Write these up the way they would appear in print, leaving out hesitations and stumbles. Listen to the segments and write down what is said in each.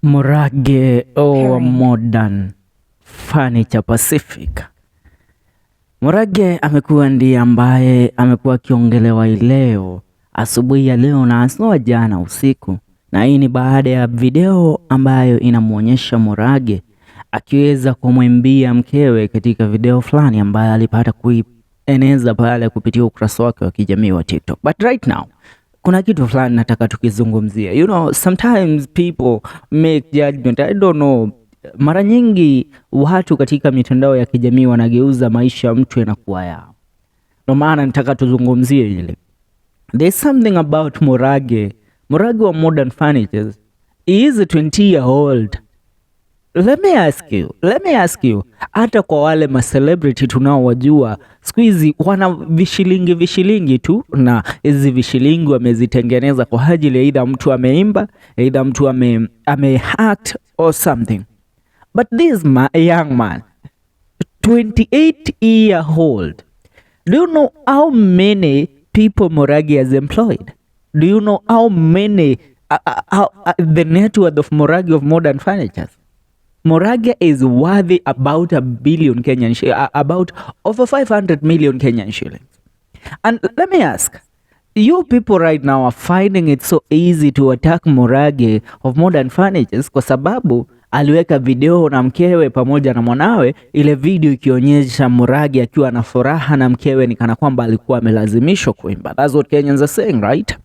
Murage or modern furniture Pacific. Murage amekuwa ndiye ambaye amekuwa akiongelewa leo asubuhi ya leo na aswa jana usiku, na hii ni baada ya video ambayo inamuonyesha Murage akiweza kumwimbia mkewe katika video fulani ambayo alipata kuieneza pale kupitia ukurasa wake wa kijamii wa TikTok. But right now kuna kitu fulani nataka tukizungumzia. You know, sometimes people make judgment. I don't know. Mara nyingi watu katika mitandao ya kijamii wanageuza maisha ya mtu yanakuwa yao. Ndio maana nataka tuzungumzie ile. There's something about Murage wa modern furniture. He is a 20-year-old. Let me ask you, hata kwa wale ma celebrity tunaowajua siku hizi wana vishilingi tu, na hizi vishilingi wamezitengeneza kwa ajili ya either mtu ameimba, either mtu act or something. But this young man, 28-year-old, do you know how many people Murage has employed? Do you know how many the net worth of Murage of modern furniture? Murage is worthy about a billion Kenyan shillings, about over 500 million Kenyan shillings. And let me ask, you people right now are finding it so easy to attack Murage of modern furniture kwa sababu aliweka video na mkewe pamoja na mwanawe, ile video ikionyesha Murage akiwa na furaha na mkewe ni kana kwamba alikuwa amelazimishwa kuimba. That's what Kenyans are saying, right?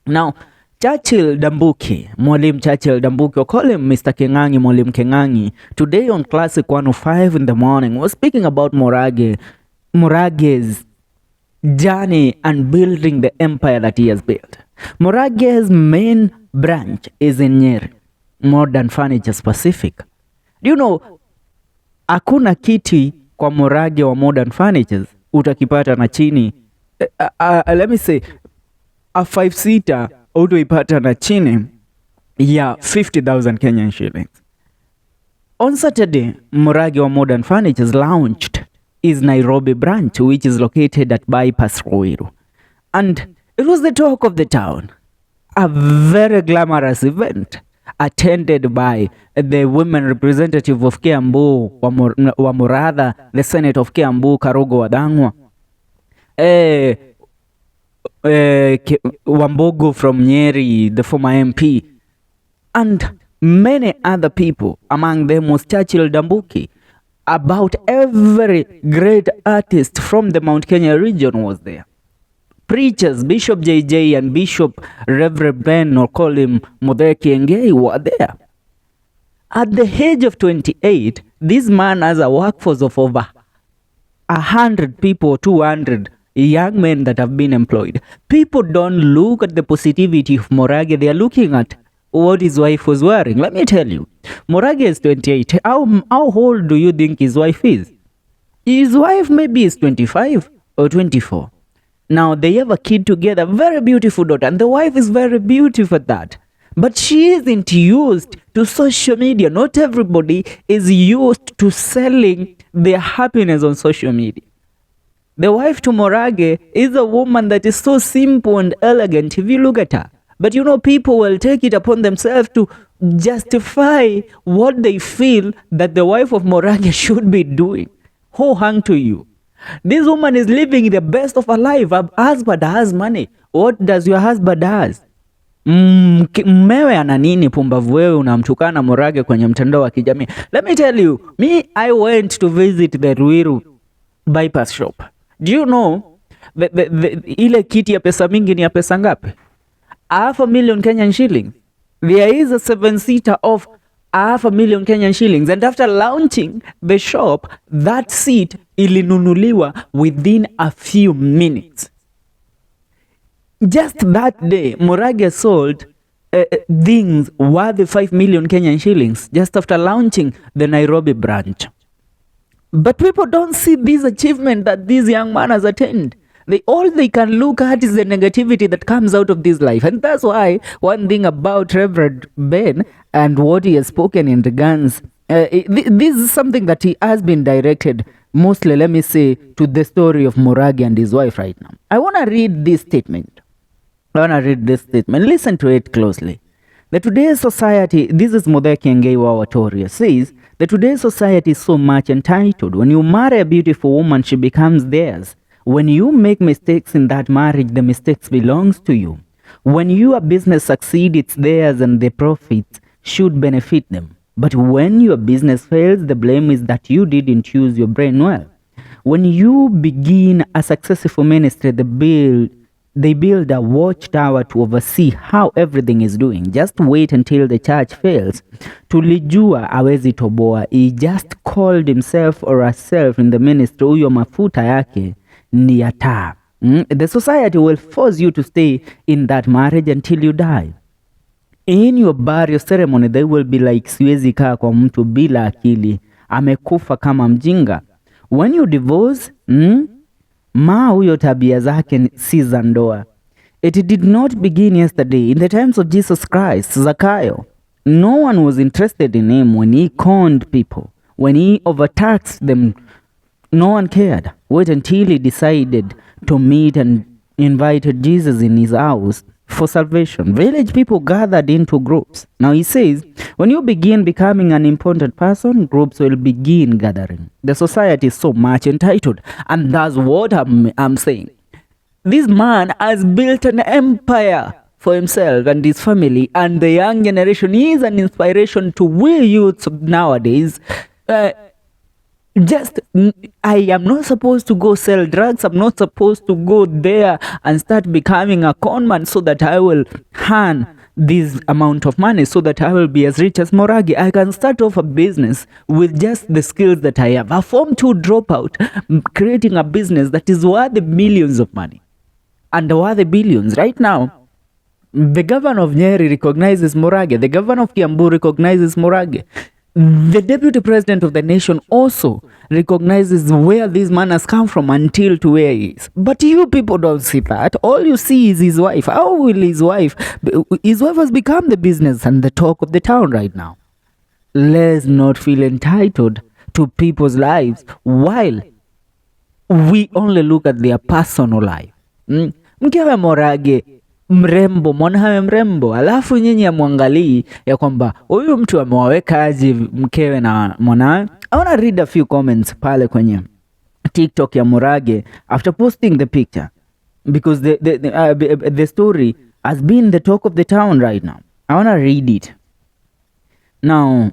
Now, Churchil Dambuki, Mwalimu Churchil Dambuki, or call him Mr. Kiengei, Mwalimu Kiengei, today on Classic 105 in the morning, was speaking about Murage's journey and building the empire that he has built. Murage's main branch is in Nyeri, modern furniture Pacific. Do you know, hakuna kiti kwa Murage wa modern furnitures utakipata na chini, let me say, a 5-seater utaipata na chini ya 50,000 Kenyan shillings. On Saturday, Murage wa modern furnitures launched his Nairobi branch, which is located at Bypass Ruiru. And it was the talk of the town. A very glamorous event attended by the women representative of Kiambu wa Muratha, the Senate of Kiambu, Karogo Wadangwa, Wambogo from Nyeri, the former MP, and many other people. Among them was Churchil Dambuki. About every great artist from the Mount Kenya region was there. Preachers, Bishop JJ and Bishop Reverend Ben, or call him MUTHEE Kiengei, were there. At the age of 28, this man has a workforce of over 100 people, 200 young men that have been employed. People don't look at the positivity of Murage, they are looking at what his wife was wearing. Let me tell you, Murage is 28. How old do you think his wife is? His wife maybe is 25 or 24. Now they have a kid together, very beautiful daughter, and the wife is very beautiful that. But she isn't used to social media. Not everybody is used to selling their happiness on social media. The wife to Murage is a woman that is so simple and elegant if you look at her. But you know, people will take it upon themselves to justify what they feel that the wife of Murage should be doing. Who hung to you? This woman is living the best of her life. Her husband has money. What does your husband has? Mmewe ana nini pumbavu wewe unamtukana Murage kwenye mtandao wa kijamii? Let me tell you, I went to visit the Ruiru bypass shop. Do you know ile kiti ya pesa mingi ni ya pesa ngapi? 500,000 Kenyan shillings. There is a 7-seater of 500,000 Kenyan shillings, and after launching the shop, that seat ilinunuliwa within a few minutes. Just that day, Murage sold things worth 5 million Kenyan shillings just after launching the Nairobi branch. But people don't see this achievement that this young man has attained. All they can look at is the negativity that comes out of this life. And that's why one thing about Reverend Ben and what he has spoken in regards, this is something that he has been directed mostly, let me say, to the story of Murage and his wife right now. I want to read this statement. Listen to it closely. The today's society, this is MUTHEE Kiengei Wawatoria, says, the today's society is so much entitled. When you marry a beautiful woman, she becomes theirs. When you make mistakes in that marriage, the mistakes belongs to you. When your business succeeds, it's theirs and the profits should benefit them. But when your business fails, the blame is that you didn't use your brain well. When you begin a successful ministry, they build a watchtower to oversee how everything is doing. Just wait until the church fails. Tulijua hawezi toboa. He just called himself or herself in the ministry. Huyo mafuta yake ni ya taa. The society will force you to stay in that marriage until you die. In your burial ceremony, they will be like, siwezi kaa kwa mtu bila akili, amekufa kama mjinga. When you divorce, huyo tabia zake si za ndoa. It did not begin yesterday. In the times of Jesus Christ, Zakayo, no one was interested in him when he conned people. When he overtaxed them, no one cared. Wait until he decided to meet and invited Jesus in his house for salvation. Village people gathered into groups. Now he says, when you begin becoming an important person, groups will begin gathering. The society is so much entitled. And that's what I'm saying. This man has built an empire for himself and his family, and the young generation is an inspiration to we youths nowadays. I am not supposed to go sell drugs. I'm not supposed to go there and start becoming a con man so that I will earn this amount of money, so that I will be as rich as Murage. I can start off a business with just the skills that I have. A Form 2 dropout, creating a business that is worth the millions of money and worth the billions. Right now, the governor of Nyeri recognizes Murage. The governor of Kiambu recognizes Murage. The deputy president of the nation also recognizes where this man has come from until to where he is. But you people don't see that. All you see is his wife. How will his wife has become the business and the talk of the town right now. Let's not feel entitled to people's lives while we only look at their personal life. Mkewe Murage mrembo, mwanawe mrembo, alafu nyinyi amwangalii ya kwamba huyu mtu amewaweka aje mkewe na mwanawe. I want to read a few comments pale kwenye TikTok ya Murage after posting the picture, because the story has been the talk of the town right now. I want to read it. Now,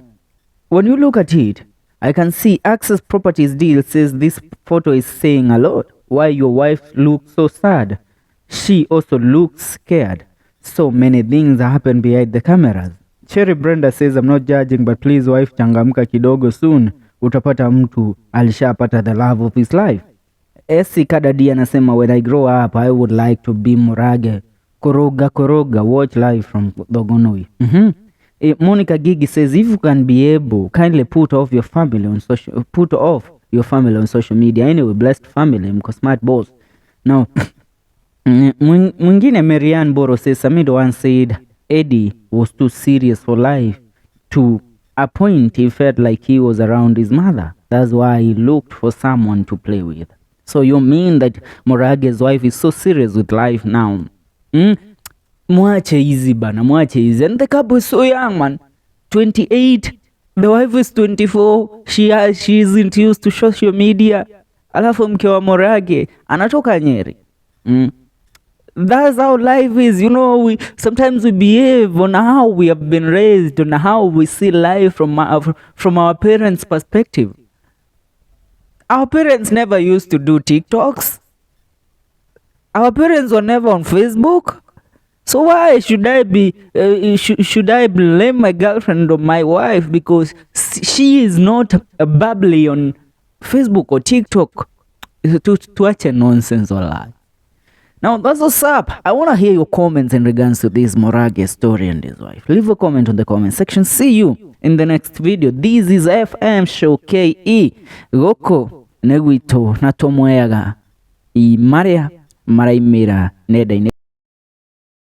when you look at it, I can see Access Properties Deal says this photo is saying a lot. Why your wife looks so sad? She also looks scared. So many things happen behind the cameras. Cherry Brenda says, I'm not judging, but please wife, changamka kidogo, soon utapata mtu alishapata the love of his life. Esi Kadadi anasema, when I grow up, I would like to be Murage. Koroga, watch live from Dogonoi. Monica Gigi says, if you can be able, kindly put off your family on social media. Anyway, blessed family, mko smart boss. Now, mwingine Marianne Boro says, Samido once said Eddie was too serious for life. To a point he felt like he was around his mother. That's why he looked for someone to play with. So you mean that Murage's wife is so serious with life now? Mwache easy bana, mwache easy. And the couple is so young, man. 28, the wife is 24. She isn't used to social media. Alafu mke wa Murage anatoka Nyeri. That's how life is. You know, sometimes we behave on how we have been raised, on how we see life from our parents' perspective. Our parents never used to do TikToks. Our parents were never on Facebook. So why should I blame my girlfriend or my wife because she is not a bubbly on Facebook or TikTok? To such a nonsense or lie. Now that's what's up. I want to hear your comments in regards to this Murage story and his wife. Leave a comment on the comment section. See you in the next video. This is FM Show KE Goko Neguito Natomweaga I Maria Maraimira Neda.